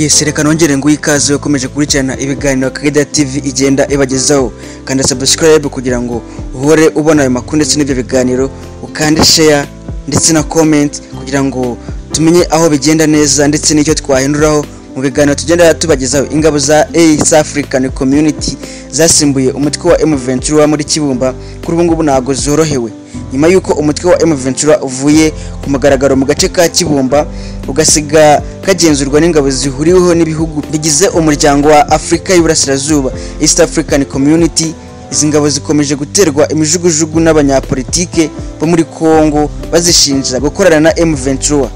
Yes, reka nongere nguhe ikaze ukomeje gukurikirana ibiganiro Akagera TV igenda ibagezaho. Kanda subscribe kugira ngo uhore ubona ayo makuru ndetse n'ibyo biganiro, ukande share ndetse na comment kugira ngo tumenye aho bigenda neza ndetse n'icyo twahinduraho mu biganiro tugenda tubagezaho. Ingabo za East African Community zasimbuye umutwe wa M23 muri Kibumba kuri ubu ngubu ntago zorohewe, nyuma y'uko umutwe wa M23 uvuye ku mugaragaro mu gace ka Kibumba ugasiga kagenzurwa n'ingabo zihuriweho n'ibihugu bigize umuryango wa Afrika y'Iburasirazuba, East African Community. Izi ngabo zikomeje guterwa imijugujugu n'abanyapolitike bo muri Congo bazishinja gukorana na M23.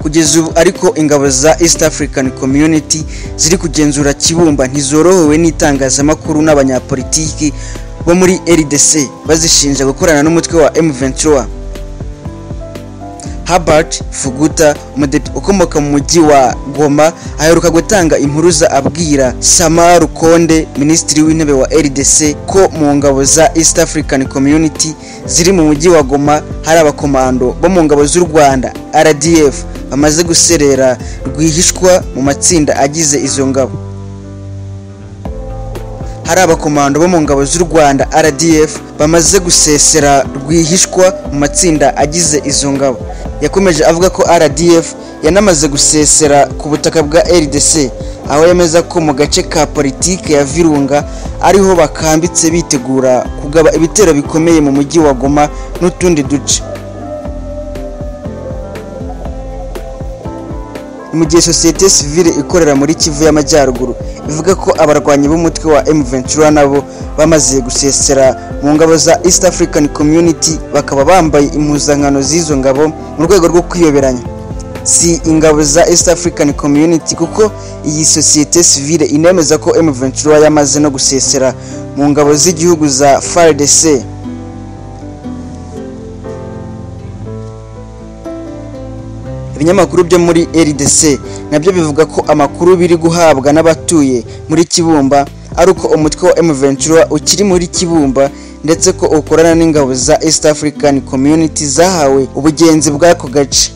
Kugeza ubu ariko ingabo za East African Community ziri kugenzura Kibumba ntizorohewe n'itangazamakuru n'abanyapolitiki bo muri RDC bazishinja gukorana n'umutwe wa M23. Herbert Fuguta, umudepite ukomoka mu mujyi wa Goma, aheruka gutanga impuruza abwira Sama Lukonde, minisitiri w'intebe wa RDC, ko mu ngabo za East African Community ziri mu mujyi wa Goma hari abakomando bo mu ngabo z'u Rwanda RDF bamaze guserera rwihishwa mu matsinda agize izo ngabo. Hari abakomando bo mu ngabo z'u Rwanda RDF bamaze gusesera rwihishwa mu matsinda agize izo ngabo. Yakomeje avuga ko RDF yanamaze gusesera ku butaka bwa RDC, aho yemeza ko mu gace ka politike ya Virunga ariho bakambitse bitegura kugaba ibitero bikomeye mu mujyi wa Goma n'utundi duce. Mu gihe sosiyete sivile ikorera muri Kivu y'Amajyaruguru ivuga ko abarwanyi b'umutwe wa M23 nabo bamaze gusesera mu ngabo za East African Community bakaba bambaye impuzankano z'izo ngabo mu rwego rwo kwiyoberanya. Si ingabo za East African Community, kuko iyi sosiyete sivile inemeza ko M23 yamaze no gusesera mu ngabo z'igihugu za FARDC. Ibinyamakuru byo muri RDC nabyo bivuga ko amakuru biri guhabwa n'abatuye muri Kibumba ari uko umutwe wa M23 ukiri muri Kibumba ndetse ko ukorana n'ingabo za East African Community zahawe ubugenzi bw'ako gace.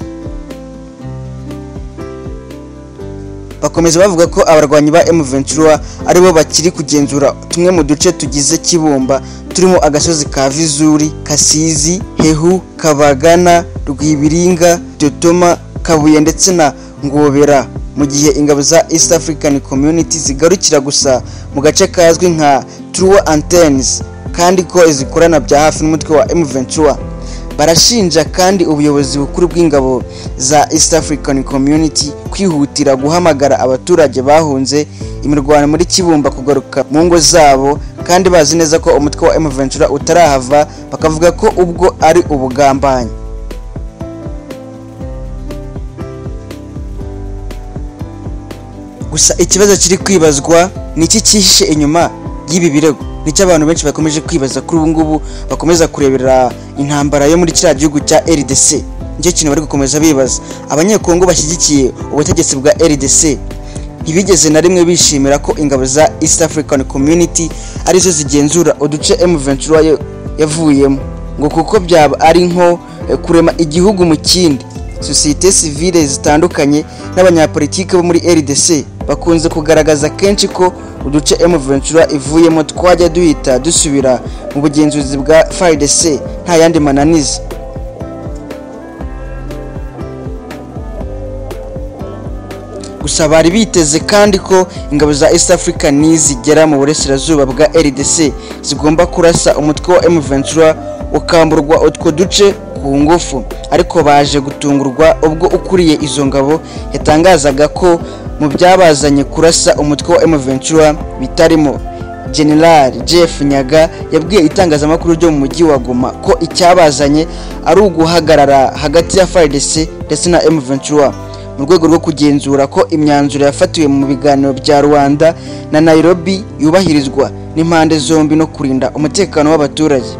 Bakomeza bavuga ko abarwanyi ba M23 aribo bakiri kugenzura tumwe mu duce tugize Kibumba turimo agasozi ka Vizuri, Kasizi, Hehu, Kabagana, Rwibiringa, Dotoma, Kabuye ndetse na Ngobera, mu gihe ingabo za East African Community zigarukira gusa mu gace kazwi nka Trois Antennes, kandi ko zikorana bya hafi n'umutwe wa M23. Barashinja kandi ubuyobozi bukuru bw'ingabo za East African Community kwihutira guhamagara abaturage bahunze imirwano muri Kibumba kugaruka mu ngo zabo, kandi bazi neza ko umutwe wa M23 utarahava, bakavuga ko ubwo ari ubugambanyi. Gusa ikibazo kiri kwibazwa ni iki cyihishe inyuma y'ibi birego, nicyo abantu benshi bakomeje kwibaza kuri ubu ngubu, bakomeza kurebera intambara yo muri kiriya gihugu cya RDC. Nicyo kintu bari gukomeza bibaza. Abanyekongo bashyigikiye ubutegetsi bwa RDC ntibigeze na rimwe bishimira ko ingabo za East African Community arizo zigenzura uduce M23 yavuyemo, ngo kuko byaba ari nko kurema igihugu mu kindi. Sosiyete sivile zitandukanye n'abanyapolitike bo muri RDC bakunze kugaragaza kenshi ko uduce M23 ivuyemo twajya duhita dusubira mu bugenzuzi bwa FARDC nta yandi mananiza. Gusa bari biteze kandi ko ingabo za East Africa nizigera mu burasirazuba bwa RDC zigomba kurasa umutwe wa M23 ukamburwa utwo duce ku ngufu, ariko baje gutungurwa ubwo ukuriye izo ngabo yatangazaga ko mu byabazanye kurasa umutwe wa M23 bitarimo. General Jeff Nyaga yabwiye itangazamakuru ryo mu mujyi wa Goma ko icyabazanye ari uguhagarara hagati ya FARDC ndetse na M23 mu rwego rwo kugenzura ko imyanzuro yafatiwe mu biganiro bya Rwanda na Nairobi yubahirizwa n'impande zombi no kurinda umutekano w'abaturage.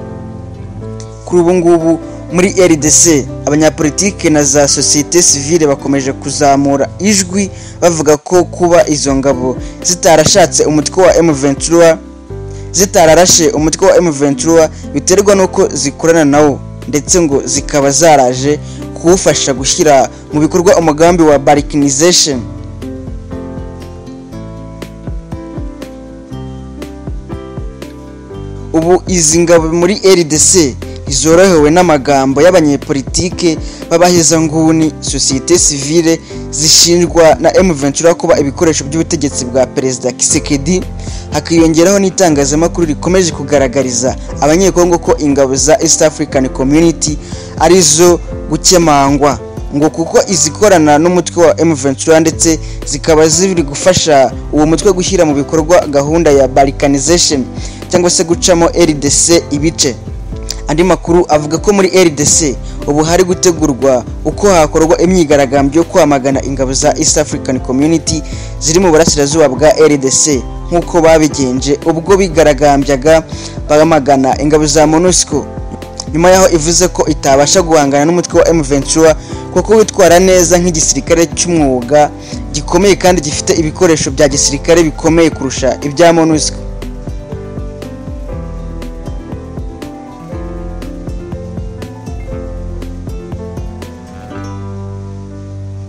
Kuri ubu ngubu muri RDC abanyapolitike na za sosiyete sivile bakomeje kuzamura ijwi bavuga ko kuba izo ngabo zitarashatse umutwe wa M23 zitararashe umutwe wa M23 biterwa nuko zikorana nawo, ndetse ngo zikaba zaraje kuwufasha gushyira mu bikorwa umugambi wa balkanization. Ubu izi ngabo muri RDC ntizorohewe n'amagambo y'abanyepolitike b'abahezanguni, société civile zishinjwa na M23 kuba ibikoresho by'ubutegetsi bwa Perezida Tshisekedi, hakiyongeraho n'itangazamakuru rikomeje kugaragariza abanyekongo ko ingabo za East African Community arizo gukemangwa, ngo kuko izikorana n'umutwe wa M23 ndetse zikaba ziri gufasha uwo mutwe gushyira mu bikorwa gahunda ya balkanization cyangwa se gucamo RDC ibice. Andi makuru avuga ko muri RDC ubu hari gutegurwa uko hakorwa imyigaragambyo yo kwamagana ingabo za East African Community ziri mu burasirazuba bwa RDC, nk'uko babigenje ubwo bigaragambyaga bamagana ingabo za MONUSCO, nyuma yaho ivuze ko itabasha guhangana n'umutwe wa M23 kuko witwara neza nk'igisirikare cy'umwuga gikomeye kandi gifite ibikoresho bya gisirikare bikomeye kurusha ibya MONUSCO.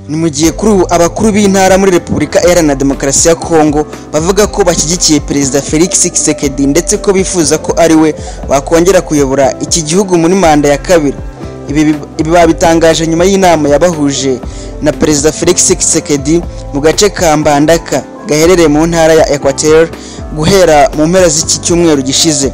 Ni mu gihe kuri ubu abakuru b'intara muri Repubulika Iharanira Demokarasi ya Kongo bavuga ko bashyigikiye Perezida Felix Tshisekedi ndetse ko bifuza ko ari we wakongera kuyobora iki gihugu muri manda ya kabiri. Ibi babitangaje nyuma y'inama yabahuje na Perezida Felix Tshisekedi mu gace ka Mbandaka gaherereye mu ntara ya Equateur guhera mu mpera z'iki cyumweru gishize.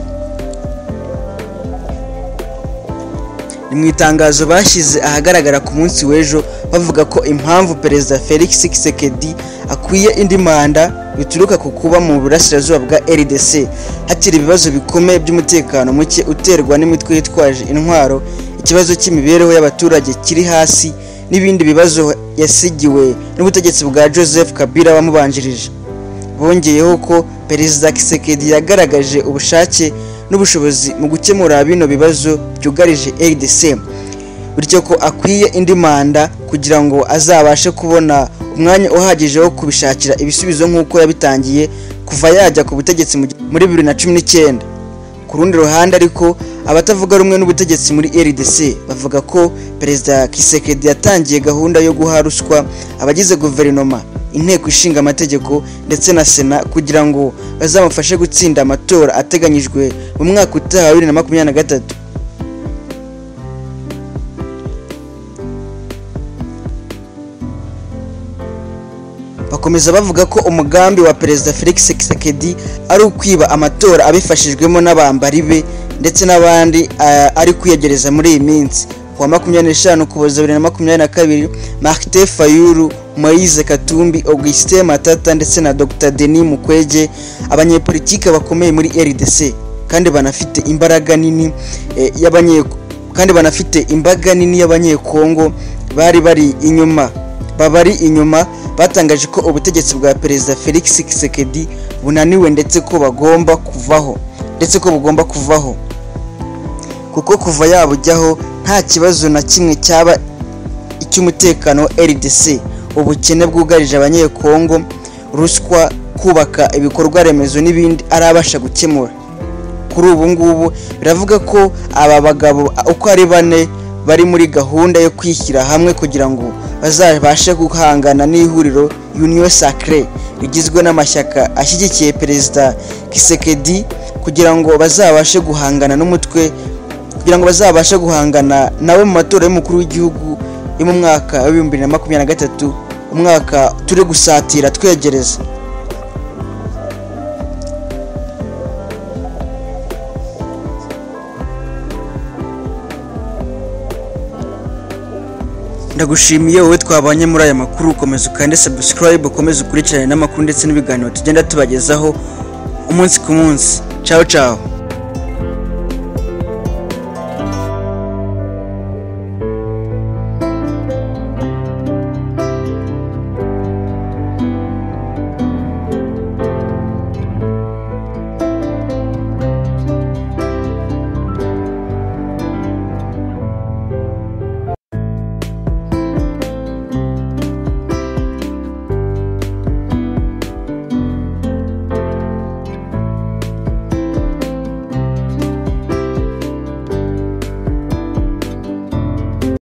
Ni mu itangazo bashyize ahagaragara ku munsi w'ejo bavuga ko impamvu Perezida Felix Tshisekedi akwiye indi manda bituruka ku kuba mu burasirazuba bwa RDC hakiri ibibazo bikomeye by'umutekano muke uterwa n'imitwe yitwaje intwaro, ikibazo cy'imibereho y'abaturage kiri hasi n'ibindi bibazo yasigiwe n'ubutegetsi bwa Joseph Kabila wamubanjirije. Bongeyeho ko Perezida Tshisekedi yagaragaje ubushake n'ubushobozi mu gukemura bino bibazo byugarije RDC, bityo ko akwiye indi manda kugira ngo azabashe kubona umwanya uhagije wo kubishakira ibisubizo nk'uko yabitangiye kuva yajya ku butegetsi muri 2019. Ku rundi ruhande ariko, abatavuga rumwe n'ubutegetsi muri RDC bavuga ko Perezida Tshisekedi yatangiye gahunda yo guha ruswa abagize guverinoma, inteko ishinga amategeko ndetse na Sena kugira ngo bazamufashe gutsinda amatora ateganyijwe mu mwaka utaha wa 2023. Bakomeza bavuga ko umugambi wa Perezida Felix Tshisekedi ari ukwiba amatora abifashijwemo n'abambari be ndetse n'abandi ari kwiyegereza muri iyi minsi. Kuwa 25 Ukuboza 2022, Martin Fayulu, Moise Katumbi, Augustin Matata ndetse na Dr Denis Mukwege, abanyepolitike bakomeye muri RDC kandi banafite imbaraga nini imbaga nini y'abanyekongo bari inyuma babari inyuma, batangaje ko ubutegetsi bwa Perezida Felix Tshisekedi bunaniwe ndetse ko bagomba kuvaho kuko kuva yabujyaho nta kibazo na kimwe cyaba icy'umutekano RDC, ubukene bwugarije abanyekongo, ruswa, kubaka ibikorwa remezo n'ibindi arabasha gukemura. Kuri ubu ngubu biravuga ko aba bagabo uko ari bane bari muri gahunda yo kwishyira hamwe kugira ngo bazabashe guhangana n'ihuriro Union Sacrée rigizwe n'amashyaka ashyigikiye Perezida Tshisekedi kugira ngo bazabashe guhangana n'umutwe kugira ngo bazabashe guhangana nawe mu matora y'umukuru w'igihugu yo mu mwaka wa 2023, umwaka turi gusatira twegereza. Ndagushimiye wowe twabanye muri aya makuru, ukomeza ukande subscribe, ukomeze ukurikirane n'amakuru ndetse n'ibiganiro tugenda tubagezaho umunsi ku munsi. Ciao ciao.